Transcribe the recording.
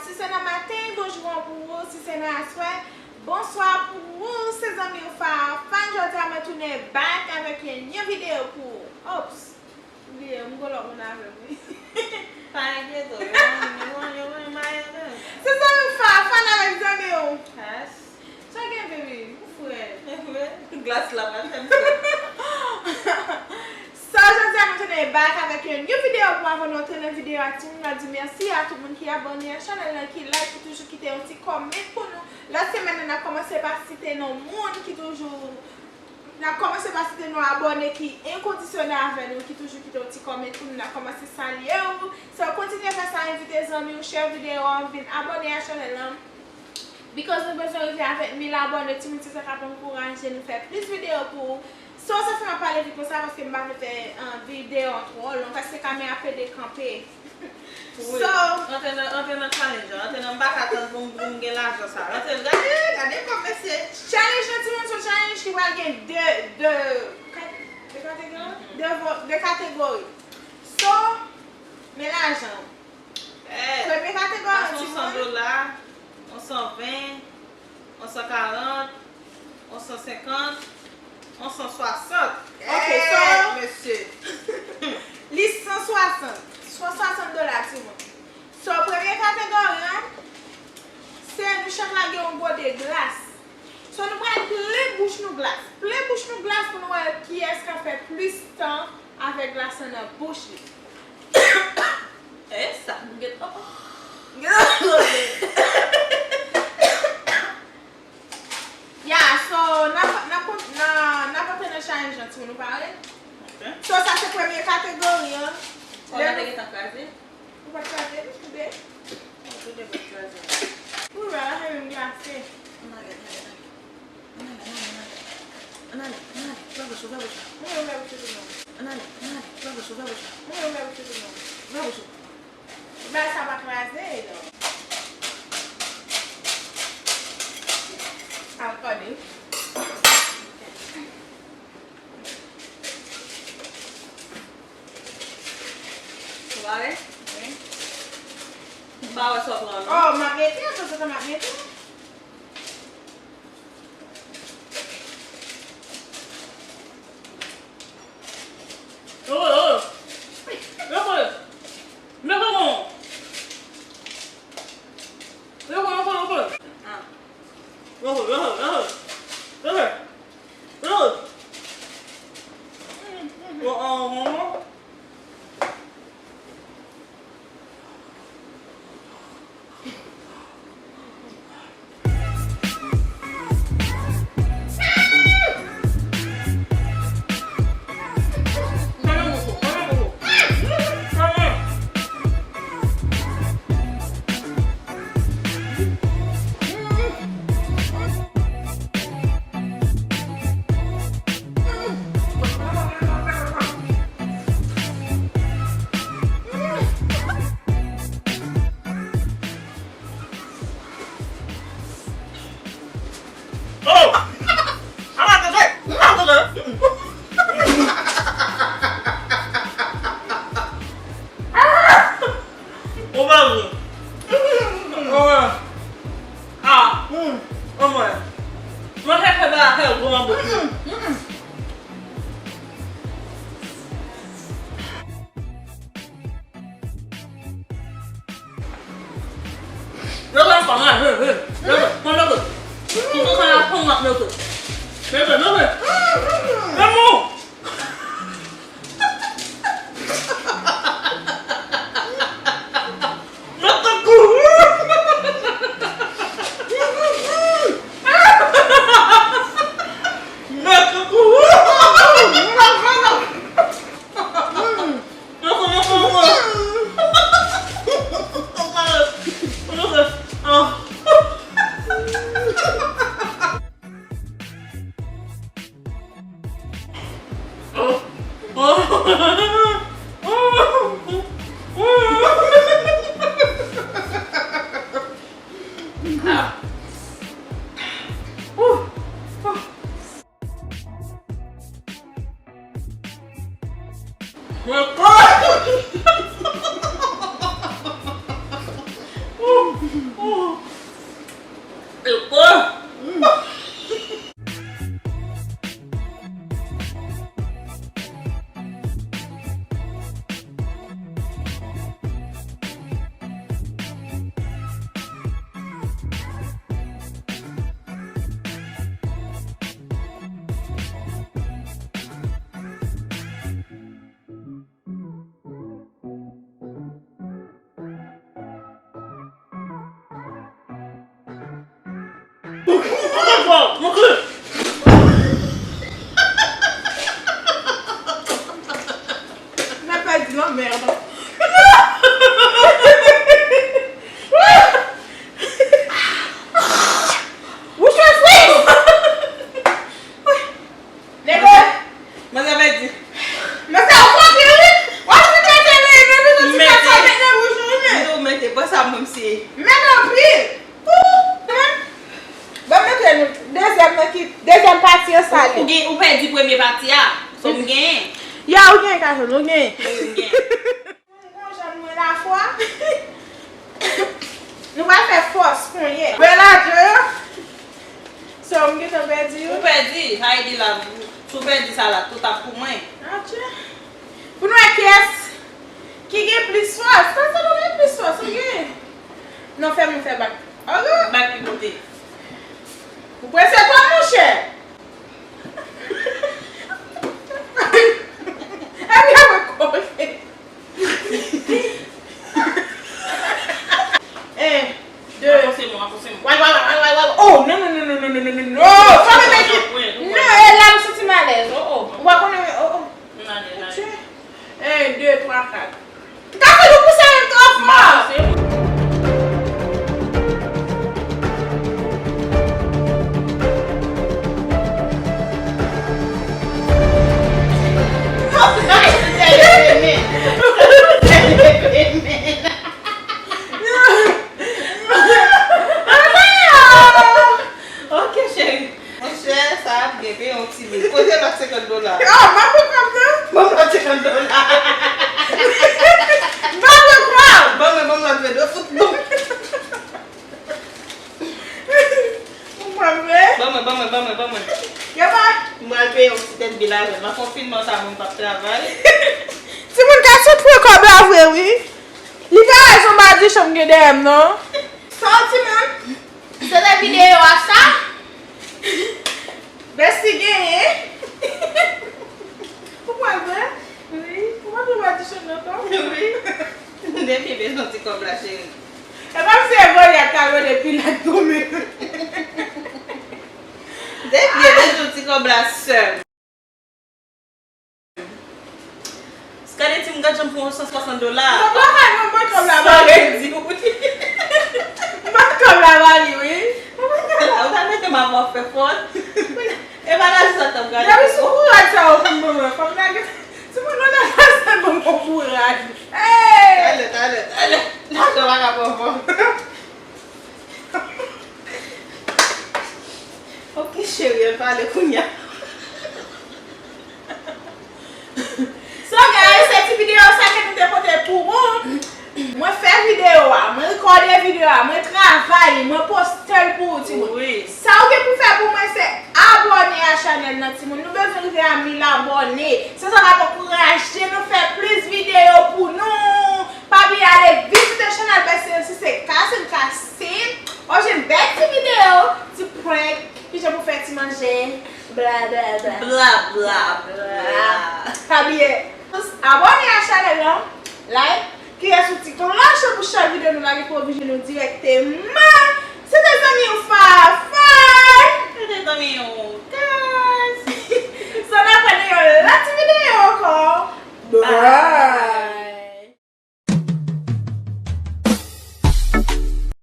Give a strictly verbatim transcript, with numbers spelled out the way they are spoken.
Si se nan maten, bonjou an pou ou. Si se nan aswè, bonswa pou ou. Se zanmi w Fa Fan. Jodi a mwen tounen back avèk yon, yon videyo pou ou. Ops. Bliye, m gen lòt moun avè m, wi. Pa enkyete w, yo, yo, yo, yo, yo maye menm. Se zanmi w Fa Fan avèk zanmi w. Yes. Sa gen, baby? Ou frèt. Glas la pral fè m frèt. So, jodi a nou tounen back avèk yon, yon videyo pou avan nou antre nan videyo a, timoun, nou di mèsi a tout moun ki abòne a chanèl lan, ki like, ki toujou kite yon ti kòmant pou nou. Lòt semèn nan, n ap kòmanse pa site non moun ki toujou, n ap kòmanse pa site non abòne ki enkondisyonèl avè nou, ki toujou kite yon ti kòmant pou nou, n ap kòmanse salye w. So, kontinye fè sa, envite zanmi w, share videyo a, vin abòne a chanèl lan. Because nou bezwen rive avèk mil abòne, timoun, se sa k ap ankouraje nou fè plis videyo pou ou. So, sa fè m ap pale vit konsa, paske m pa vle fè, ah, videyo an twò long, paske kamera pede kanpe. Wi. So, antre nan, antre nan challenge lan, antre nan, m pa ka tann pou m, pou m gen lajan sa. Antre, gade, gade kòb mesye. Challenge lan, timoun, se yon challenge ki pral gen de, de, kat, de kategori? Mhm. De vo-, de kategori. So, men lajan. Eh, premye kategori an, timoun. Yon san dola, yon san ven, yon san karant, yon san senkant, yon san swasant. Ok, so, mesye. Li san swasant. San swasant dola, timoun. So, premye kategori an, se nou chak lage yon gode glas. So, nou pral plen bouch nou glas. Plen bouch nou glas pou nou wè kiyès k ap fè plis tan avèk glas lan nan bouch li. E sa, m gen, oh, oh. Ya, so, n ap, n ap, n ap, n ap antre nan challenge lan, timoun, nou pare? Ok. So, sa se premye kategori an. Lè nou te gentan kraze? Ou pa t kraze, li tou de. Ou tou de pa t kraze. Ou wè, la fè menm glase. Ann ale, ann ale, ann ale. Ann ale, ann ale, ann ale. Ann ale, ann ale. Ouvè bouch ou, ouvè bouch ou. Mwen ouvè bouch ou tou non. Ann ale, ann ale, ouvè bouch ou, ouvè bouch ou. Mwen ouvè bouch ou tou non. Ouvè bouch ou. Bagay sa pa kraze, non. Ankò de. Ou pare? Wi. M pa wè sa w pran, non. Oh, m ap mete, atò, sa m ap mete. Oh, oh. Leve. Leve, non. Leve, leve, leve. Ah. Leve, leve, leve. Leve. Leve. Oh, oh, oh, oh. Oh! Arete, arete! Ou pa vre. Ou wè. Ah. Ou wè. Mwen chèche bagay gwo nan bouch mwen. Leve ankò, leve, leve, leve, pran leve. Ou konn sa la pran w ap leve. Leve, leve. Leve. Mete kouri. Mete kouri. Montre, montre. N ap pèdi lanmè. Ou sou fri? Nèg la, manzè pèdi. Manzè, ou kontre wi. W ap fè tèt li, men nou soti fè sa met nan bouch ou wi, men. Mete, mete, pran sa mwen, mesye. Men anpil. Ou, men. Ban m montre nou. Dezyèm nan ki, dezyèm pati an sa li. Ou gen, ou pèdi premye pati a. So m genyen. Ya, ou genyen, Kachon, ou genyen. Wi, m genyen. M gon jan mwen lafwa. Nou pral fè fòs kounye. Bèl adyo yo. So, m gentan pèdi yo. Ou pèdi, sa vle di la, si w pèdi sa la, tout ap pou mwen. Atchè. Pou nou wè kiyès ki gen plis fòs. Sa, sa nou gen plis fòs, ou gen. Non, fè m, fè bak. Oke. Bak ki kote? Ou prese twòp, monchè. Ebyen, mwen kole. En, de. Avanse mwen, avanse mwen. Way, way, way, way, way, way. Oh, non, non, non. Fò mwen mete. Non, e la m santi m alèz. Oh, oh. Ou pa konnen, oh, oh. M ale, m ale. En, de, twa, kat. Kafou, nou pouse menm twò fò. Ok, cheri. Monchè, sa ap gen, peye yon ti bil. Poze lòt senkant dola. Oh, m ap pran kòb nan. Ban m lòt senkant dola. M ap pran kòb. Ban mwen, ban m lòt ven do. Fout bon. Ou pran vre? Ban mwen, ban mwen, ban mwen, ban mwen. Yo pa. M pral peye yon ti tèt bil avè l. Nan konfinman sa, moun p ap travay. Timoun ka sot pran kòb la vre, wi. Li pa wè jan madichon gen dèyè m, non. Sa w, timoun? Se te videyo a sa? Bèsi genyen. Ou pran vre? Wi. Ou pa pran madichon non, tonton? Wi. Depi bezwen ti kòb la, cheri. E kòmsi e Golyat k al rele Pilat tou menm. Depi bezwen ti kòb la, sè m. Gade ti m gad jan m fè yon san swasant dola. Mwen pa bay mwen ban kòb la ba li. Sa vle di wi. Ban kòb la ba li wi. Ou pa ta la, ou ta mete m ap fè fòs. E pa la sa t ap gade. Depi sou kouraj sa ou konn ban mwen, fò m lage. Ti moun nan sa ban mwen kouraj. Hey! Talè, talè, talè. Lajan pa ka pran fòs. Ok, cheri, ann pale kounya. So, guys, se ti videyo sa ke nou te pote pou ou. Mwen fè videyo a, mwen rekòde videyo a, mwen travay li, mwen poste l pou ou, timoun. Wi. Sa ou gen pou fè pou mwen, se abòne a chanèl nan, timoun. Nou bezwen rive a mil abòne. Se sa k ap ankouraje nou fè plis videyo pou nou. Pa bliye ale vizite chanèl Bèsi L C C Kasin Kasin. Oje bèl ti videyo, ti prank, kijan pou fè ti manje, bla, bla, bla. Bla, bla, bla. Pa bliye abòne a chanèl lan, like, klike sou ti klòch pou chak videyo nou lage pou yo vin jwenn nou dirèkteman. Se te zanmi w Faf.